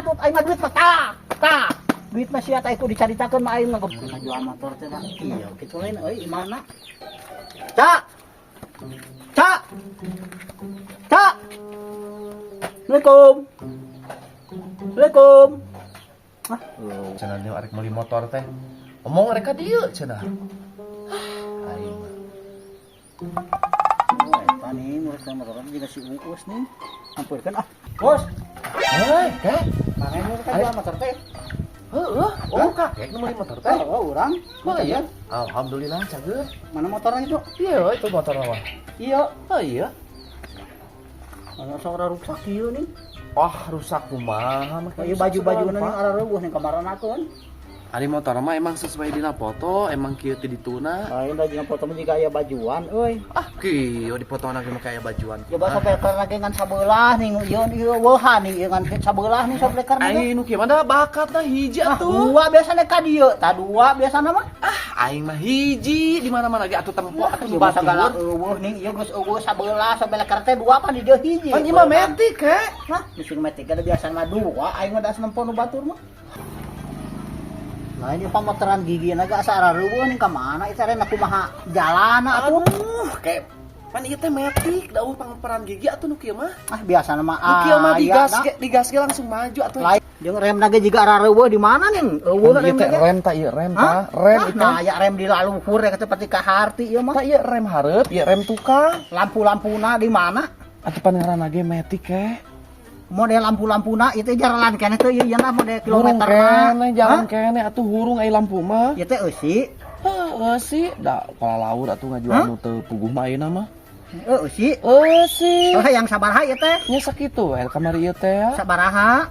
Aing mah duit mah tah. Tah. Duit mah sia teh kudu dicaritakeun mah aing mah goblok. Jual motor teh dah. Iya, kitu lain euy imahna. Cak. Cak. Cak. Assalamualaikum. Assalamualaikum. Ah, Cenah dia arek meuli motor teh. Omong rek ka dieu cenah. Ah, aing mah. Oh, eta nih ngurus motor juga si Uus nih. Ampurkeun ah. Bos, Hei, kek. Mana ini kan jual motor teh? Heeh, oh kakek nu meuli motor teh. Oh, urang. Oh iya. Alhamdulillah cager. Mana motornya itu? Iya, itu motor mah. Iya. Oh iya. Mana seorang rusak ieu nih. Wah, rusak kumaha mah. Oh, iya baju-baju nih areuweuh nih kamaran aku kan. Ari motor mah emang sesuai dina foto, emang kieu teh dituna. Lain da dina foto mah jiga aya bajuan euy. Ah, kieu dipotona ge mah kayak bajuan. Coba sopleker lagi ngan sabelah nih ieu ieu weuhan nih ieu ngan sabelah nih sopleker nih. Aing nu kieu mah da bakatna hiji Ah, atuh. dua biasanya ka dieu, tah dua biasana mah. Ah, aing mah hiji di mana-mana ge atuh tempo atuh Ieu mah sagala batur. euweuh nih, ieu geus euweuh sabelah, sopleker teh dua pan di dieu hiji. Pan ieu mah metik ke. Nah, mesin metik ada biasa mah dua, aing mah da nempo nu batur mah. Nah, ini pamotoran gigi naga asa areuweuh nih ka mana itu rena kumaha jalana atuh. Aduh, kayak pan ieu teh metik da euweuh pangoperan gigi atuh nu kieu mah. Ah, biasa mah Nu kieu mah aya, digas nah. ge digas ge langsung maju atuh. Lain jeung rem ge jiga areuweuh di mana nih? Euweuh Ieu rem teh ge. Rem ta ieu rem Hah? ta, rem Ah, itu. nah, aya rem di laluhur ya seperti kaharti ieu mah. Ta ieu rem hareup, ieu rem tukang. Lampu-lampuna di mana? Atuh pan ngaranna ge metik ke. Model lampu-lampuna itu jalan keneh teh ieu nah model Hurung kilometer keneh, jalan keneh atuh hurung ai lampu mah. Ieu teh eusi. Heeh sih, da palaur atuh ngajual Hah? Nu teu puguh mah ayeuna mah. Eusi. Eusi. Oh, yang sabaraha ieu teh? Nya sakitu we kamari ieu teh. Sabaraha?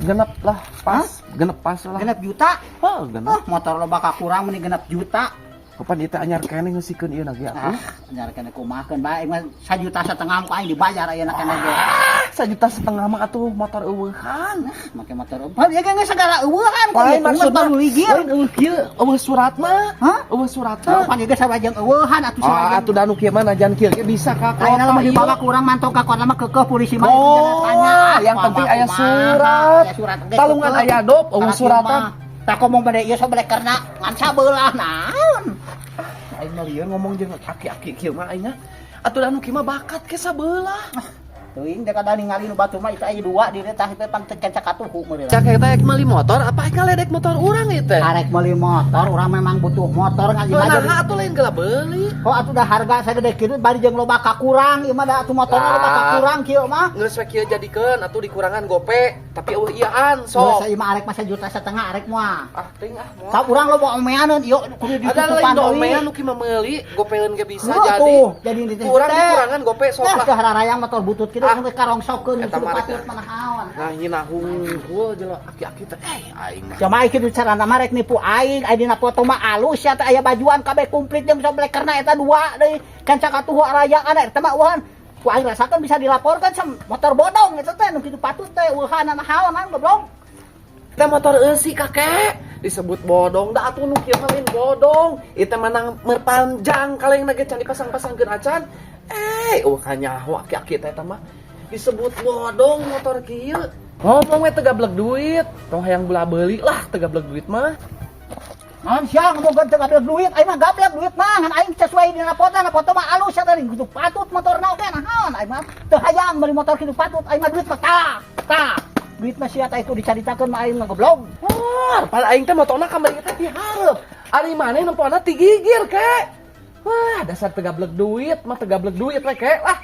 Genep lah, pas, genep pas lah. 6 juta. Oh, genep. Oh, motor lo bakal kurang meni 6 juta. Kapan ieu teh anyar keneh ngeusikeun ieu na ge atuh? Ah, anyar keneh kumahakeun bae mah 1,5 juta ku aing dibayar ayeuna keneh ge. Ah, 1,5 juta mah atuh motor euweuhan. Make motor. Pan ieu ge segala euweuhan kok Lain ieu maksudna baru ligir. Lain euweuh kieu, euweuh surat mah. Hah? Euweuh surat Oh, mah. pan ieu ge sarajeng euweuhan atuh Ah, sarajeng. atuh da nu kieu mah najan kieu ge bisa ka kota. Ayeuna mah dibawa ieu. Kurang mantau ka kota mah kekeh polisi mah Oh, itu tanya. yang penting aya surat. Aya surat ge Talungan kekeh. aya dop, euweuh Karena suratan. kieu mah, tak ngomong pada ieu soblekerna ngan sabelah naon. Aing mah lieur ngomong jeung aki-aki kieu mah aing. Atuh da nu kieu mah bakat ke sabelah. Teuing dek ada ningali nu batur mah itu aya dua di tah itu pan teu kencak katuhu meureun. Cak eta ek meuli motor apa ek ngaledek motor urang ieu teh? Arek meuli motor, urang memang butuh motor ngaji Nah, mah. Atuh lain geula beuli. Kok atuh dah harga sagede kieu bari jeung loba kakurang ieu mah da atuh motorna loba Ah. kakurang kieu mah. Geus we kieu jadikeun atuh dikurangan gope, tapi euweuh iaan Geus sok. ieu mah arek mah 1,5 juta arek moal. Ah, teuing ah moal. Ka urang loba omeaneun ieu kudu Ada lain ditutupan do deui. omean nu kieu mah meuli, gopeun ge bisa Heuh, jadi. tuh, jadi di teh. Kurang dikurangan gope sok Nah, lah. teh hararayang motor butut kieu Ah. sampai karongsokeun Eta kitu mah patut rek. mah naon. Nah, hina hungkul jelema aki-aki teh. Eh, aing mah. Cuma kitu carana mah rek nipu aing, aing dina foto mah alus ya teh aya bajuan kabeh komplit jeung soblekerna eta dua deui. Kan cakatuhu arayaan eta mah eueuhan. Ku aing rasakeun bisa dilaporkan sam motor bodong eta teh nu kitu patut teh eueuhan naon goblok. Teh motor eusi kakek disebut bodong da atuh nu kieu mah lain bodong. Ieu teh menang merpanjang kaleng ge can dipasang-pasangkeun acan. Eh, euweuh kanyaho aki-aki teh eta mah disebut bodong motor kieu. Ngomong we teu gablek duit, tong hayang beula beuli lah teu gablek duit mah. Naon sia ngomongkeun teu gablek duit, aing mah gablek duit mah ngan aing sesuai dina foto, na foto mah alus ya teh kitu patut motorna oge naon aing mah teu hayang meuli motor kitu patut, aing mah duit mah tah tah. Duit mah sia teh kudu dicaritakeun mah aing mah goblok. Wah, pada aing teh motorna kamari teh ti hareup. Ari maneh nempona ti gigir kek. Wah, dasar teu gablek duit mah teu gablek duit we kek lah.